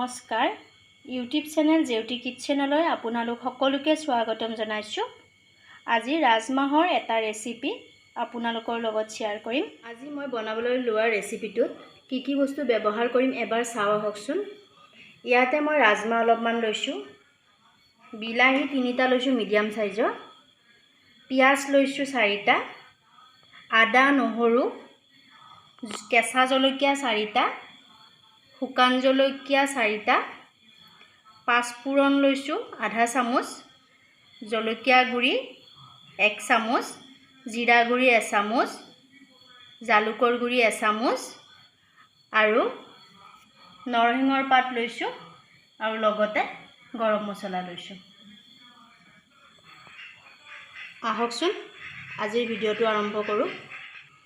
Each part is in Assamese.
নমস্কাৰ, ইউটিউব চেনেল জেউতি কিটচেনলৈ আপোনালোক সকলোকে স্বাগতম জনাইছোঁ। আজি ৰাজমাহৰ এটা ৰেচিপি আপোনালোকৰ লগত শ্বেয়াৰ কৰিম। আজি মই বনাবলৈ লোৱা ৰেচিপিটোত কি কি বস্তু ব্যৱহাৰ কৰিম, এবাৰ চাওঁ আহকচোন। ইয়াতে মই ৰাজমাহ অলপমান লৈছোঁ, বিলাহী তিনিটা লৈছোঁ মিডিয়াম চাইজৰ, পিঁয়াজ লৈছোঁ চাৰিটা, আদা, নহৰু, কেঁচা জলকীয়া চাৰিটা, শুকান জলকীয়া চাৰিটা, পাঁচফোৰণ লৈছোঁ আধা চামুচ, জলকীয়া গুড়ি 1 চামুচ, জিৰা গুড়ি এচামুচ, জালুকৰ গুড়ি এচামুচ আৰু নৰসিংহৰ পাত লৈছোঁ আৰু লগতে গৰম মছলা লৈছোঁ। আহকচোন, আজিৰ ভিডিঅ'টো আৰম্ভ কৰোঁ।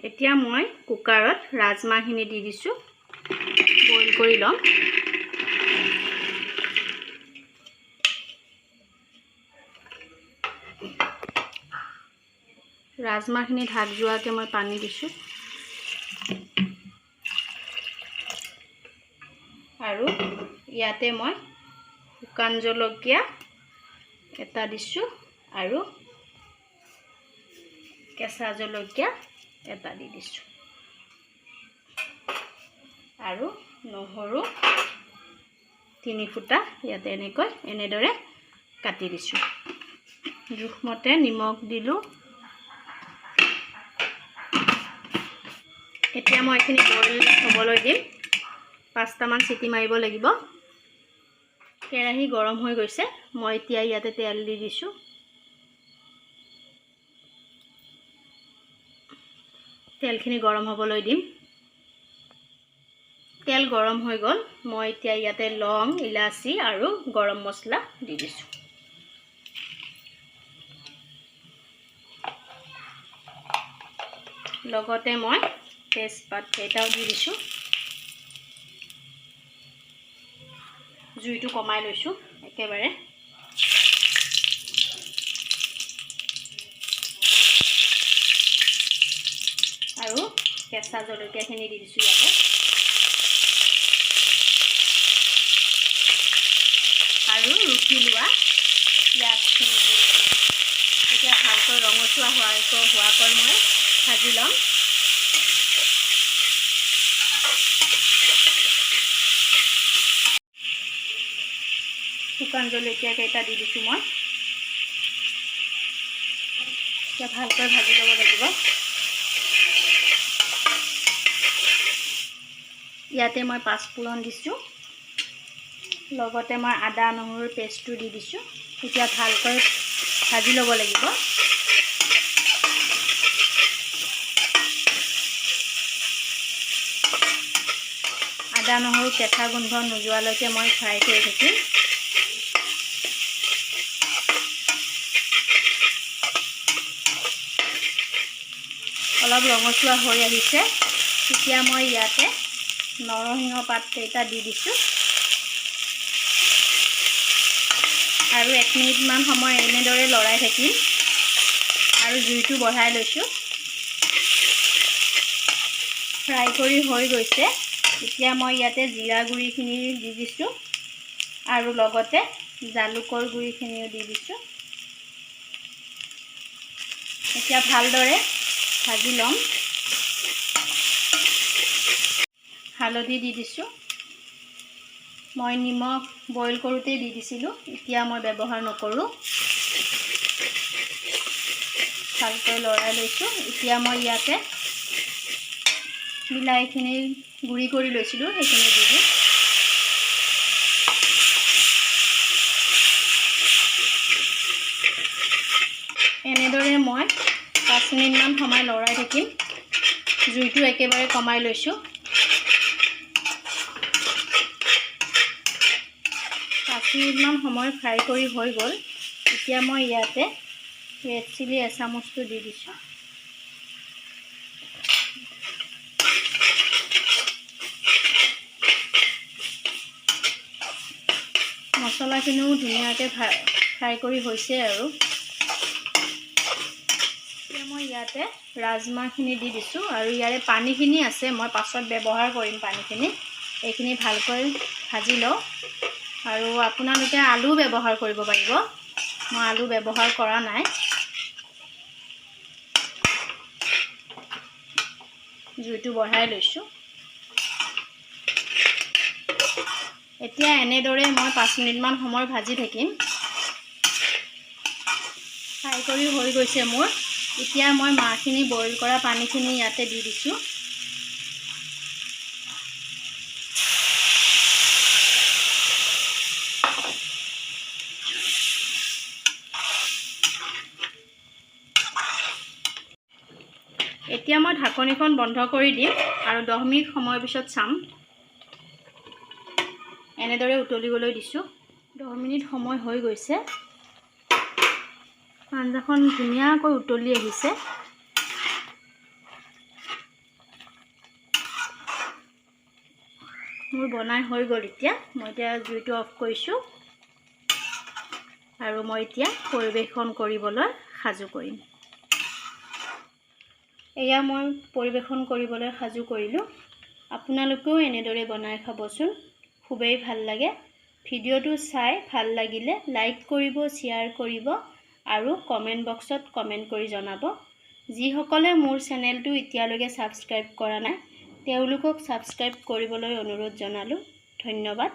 এতিয়া মই কুকাৰত ৰাজমাহখিনি দি দিছোঁ, বইল কৰি ল'ম। ৰাজমাহখিনি ঢাক যোৱাকৈ মই পানী দিছোঁ আৰু ইয়াতে মই শুকান জলকীয়া এটা দিছোঁ আৰু কেঁচা জলকীয়া এটা দি দিছোঁ আৰু নহৰু 3 ফুটা ইয়াতে এনেকৈ এনেদৰে কাটি দিছোঁ। জোখমতে নিমখ দিলোঁ। এতিয়া মই এইখিনি বইল হ'বলৈ দিম। 5টামান চিটি মাৰিব লাগিব। কেৰাহী গৰম হৈ গৈছে। মই এতিয়া ইয়াতে তেল দি দিছোঁ। তেলখিনি গৰম হ'বলৈ দিম। তেল গৰম হৈ গ'ল। মই এতিয়া ইয়াতে লং, ইলাচি আৰু গৰম মছলা দি দিছোঁ। লগতে মই তেজপাত কেইটাও দি দিছোঁ। জুইটো কমাই লৈছোঁ একেবাৰে। আৰু কেঁচা জলকীয়াখিনি দি দিছোঁ ইয়াতে। আৰু ৰুকি লোৱা পিঁয়াজখিনি দি দিছোঁ। এতিয়া ভালকৈ ৰঙচুৱা হোৱাকৈ মই ভাজি ল'ম। শুকান জলকীয়া কেইটা দি দিছোঁ মই। এতিয়া ভালকৈ ভাজি ল'ব লাগিব। ইয়াতে মই পাঁচফোৰণ দিছোঁ, লগতে মই আদা নহৰুৰ পেষ্টটো দি দিছোঁ। এতিয়া ভালকৈ ভাজি ল'ব লাগিব। আদা নহৰু কেঁচা গোন্ধ নোযোৱালৈকে মই ফ্ৰাই কৰি থাকিম। অলপ ৰঙচুৱা হৈ আহিছে। তেতিয়া মই ইয়াতে নৰসিংহ পাত কেইটা দি দিছোঁ আৰু 1 মিনিটমান সময় এনেদৰে লৰাই থাকিম আৰু জুইটো বঢ়াই লৈছোঁ। ফ্ৰাই কৰি হৈ গৈছে। এতিয়া মই ইয়াতে জিৰা গুড়িখিনি দি দিছোঁ আৰু লগতে জালুকৰ গুড়িখিনিও দি দিছোঁ। এতিয়া ভালদৰে ভাজি ল'ম। হালধি দি দিছোঁ। মই নিমখ বইল কৰোঁতেই দি দিছিলোঁ, এতিয়া মই ব্যৱহাৰ নকৰোঁ। ভালকৈ লৰাই লৈছোঁ। এতিয়া মই ইয়াতে বিলাহীখিনি গুড়ি কৰি লৈছিলোঁ, সেইখিনি দি দিম। এনেদৰে মই 5 মিনিটমান সময় লৰাই থাকিম। জুইটো একেবাৰে কমাই লৈছোঁ। 5 মিনিটমান সময় ফ্ৰাই কৰি হৈ গ'ল। এতিয়া মই ইয়াতে ৰেড চিলি এচামুচটো দি দিছোঁ। মছলাখিনিও ধুনীয়াকৈ ফ্ৰাই কৰি হৈছে আৰু। এতিয়া মই ইয়াতে ৰাজমাহখিনি দি দিছোঁ আৰু ইয়াৰে পানীখিনি আছে, মই পাছত ব্যৱহাৰ কৰিম পানীখিনি। এইখিনি ভালকৈ ভাজি লওঁ। আৰু আপোনালোকে আলু ব্যৱহাৰ কৰিব পাৰিব, মই আলু ব্যৱহাৰ কৰা নাই। জুইটো বঢ়াই লৈছোঁ। এতিয়া এনেদৰে মই 5 মিনিটমান সময় ভাজি থাকিম। ফ্ৰাই কৰি হৈ গৈছে মোৰ। এতিয়া মই মাহখিনি বইল কৰা পানীখিনি ইয়াতে দি দিছোঁ। এতিয়া মই ঢাকনিখন বন্ধ কৰি দিম আৰু 10 মিনিট সময়ৰ পিছত চাম। এনেদৰে উতলিবলৈ দিছোঁ। 10 মিনিট সময় হৈ গৈছে। আঞ্জাখন ধুনীয়াকৈ উতলি আহিছে। মোৰ বনাই হৈ গ'ল। এতিয়া মই জুইটো অফ কৰিছোঁ আৰু মই এতিয়া পৰিৱেশন কৰিবলৈ সাজু কৰিম। এয়া মই পৰিৱেশন কৰিবলৈ সাজু কৰিলোঁ। আপোনালোকেও এনেদৰে বনাই খাবচোন, খুবেই ভাল লাগে। ভিডিঅ'টো চাই ভাল লাগিলে লাইক কৰিব, শ্বেয়াৰ কৰিব আৰু কমেণ্ট বক্সত কমেণ্ট কৰি জনাব। যিসকলে মোৰ চেনেলটো এতিয়ালৈকে ছাবস্ক্ৰাইব কৰা নাই, তেওঁলোকক ছাবস্ক্ৰাইব কৰিবলৈ অনুৰোধ জনালোঁ। ধন্যবাদ।